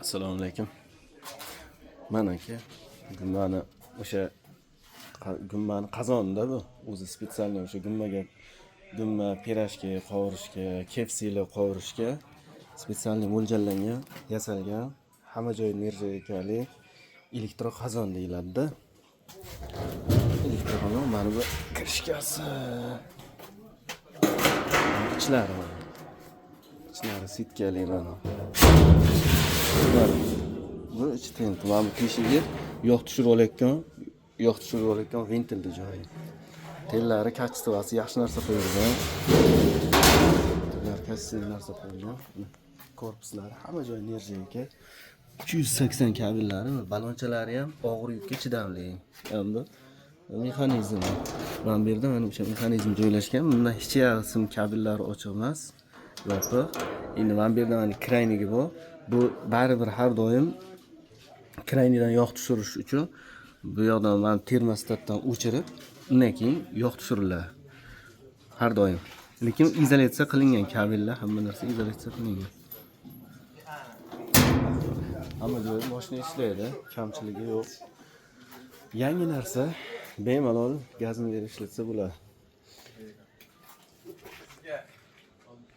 Assalomu alaykum. Mana, aka, gumbani o'sha gumbani qozonida bu o'zi специально o'sha gumbaga, gumba пирожки qovurishga, KFClar qovurishga специально mo'ljallangan, yasalgan, hamma joyi нержавейка li elektroqozon deyiladida. Elektroqozon, mana bu крышка si. Ichlari mana. Ichlari setkali mana. Mana bu ichi tent. Mana bu teshigi yog' tushirib olayotgan ventilni joyi. Tellari качество si yaxshi narsa qo'yilgan. Tellari качественный narsa qo'yilgan. Korpuslari, hamma joyi нержавейка. 380 kabellari, balonchalari ham og'ir yukka chidamli. Endi mexanizm. Mana bu yerda mana o'sha mexanizm joylashgan. Bundan hech sim kabellari ochiq emas. Yopiq. Endi mana bu yerda mana краник i bor. Bu baribir har doim краник dan yog' tushirish uchun bu yoqdan mana termostatdan o'chirib, undan keyin yog' tushiriladi. Har doim. Lekin izolyatsiya qilingan kabellar, hamma narsa izolyatsiya qilingan. Hamma joyi mashina ishlaydi, kamchiligi yo'q. Yangi narsa, bemalol gazni berib ishlatsa bo'ladi.